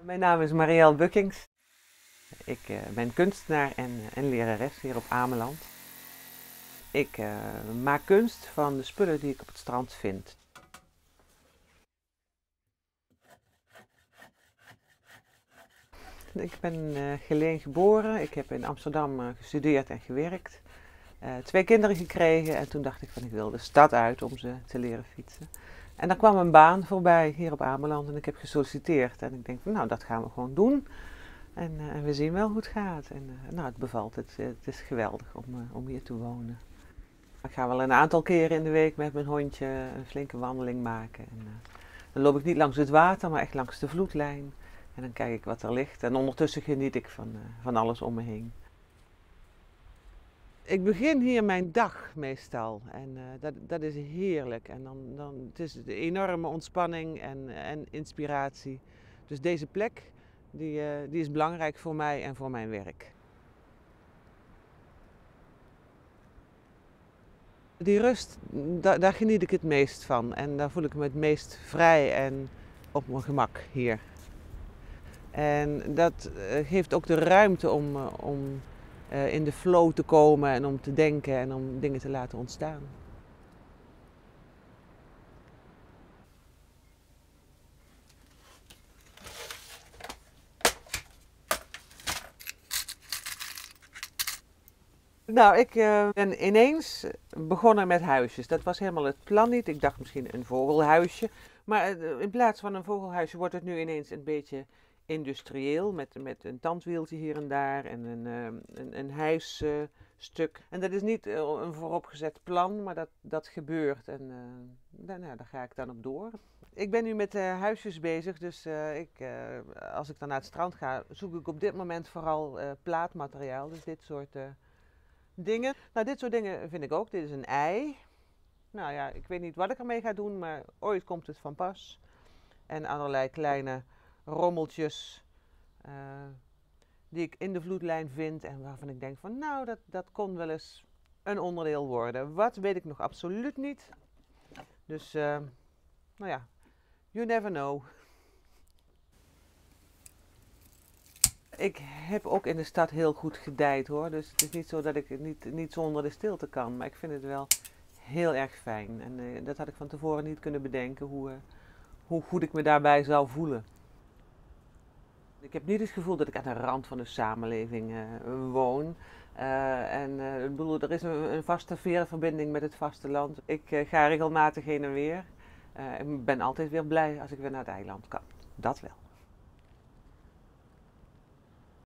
Mijn naam is Mariëlle Buckinx. Ik ben kunstenaar en lerares hier op Ameland. Ik maak kunst van de spullen die ik op het strand vind. Ik ben Geleen geboren. Ik heb in Amsterdam gestudeerd en gewerkt. 2 kinderen gekregen en toen dacht ik van ik wil de stad uit om ze te leren fietsen. En daar kwam een baan voorbij hier op Ameland en ik heb gesolliciteerd. En ik denk van nou, dat gaan we gewoon doen. En we zien wel hoe het gaat. En het bevalt, het is geweldig om hier te wonen. Ik ga wel een aantal keren in de week met mijn hondje een flinke wandeling maken. En dan loop ik niet langs het water, maar echt langs de vloedlijn. En dan kijk ik wat er ligt en ondertussen geniet ik van alles om me heen. Ik begin hier mijn dag meestal en dat is heerlijk. En het is de enorme ontspanning en inspiratie. Dus deze plek die is belangrijk voor mij en voor mijn werk. Die rust, daar geniet ik het meest van en daar voel ik me het meest vrij en op mijn gemak hier. En dat geeft ook de ruimte om in de flow te komen en om te denken en om dingen te laten ontstaan. Ik ben ineens begonnen met huisjes. Dat was helemaal het plan niet. Ik dacht misschien een vogelhuisje. Maar in plaats van een vogelhuisje wordt het nu ineens een beetje industrieel. Met een tandwieltje hier en daar en een hijsstuk. En dat is niet een vooropgezet plan, maar dat gebeurt. En daar ga ik dan op door. Ik ben nu met huisjes bezig, dus als ik dan naar het strand ga, zoek ik op dit moment vooral plaatmateriaal. Dus dit soort dingen. Dit soort dingen vind ik ook. Dit is een ei. Ik weet niet wat ik ermee ga doen, maar ooit komt het van pas. En allerlei kleine rommeltjes die ik in de vloedlijn vind en waarvan ik denk van nou, dat kon wel eens een onderdeel worden. Wat weet ik nog absoluut niet. Dus you never know. Ik heb ook in de stad heel goed gedijd hoor, dus het is niet zo dat ik niet zonder de stilte kan, maar ik vind het wel heel erg fijn. En dat had ik van tevoren niet kunnen bedenken hoe goed ik me daarbij zou voelen. Ik heb niet het gevoel dat ik aan de rand van de samenleving woon. Er is een vaste veerverbinding met het vasteland. Ik ga regelmatig heen en weer. Ik ben altijd weer blij als ik weer naar het eiland kan. Dat wel.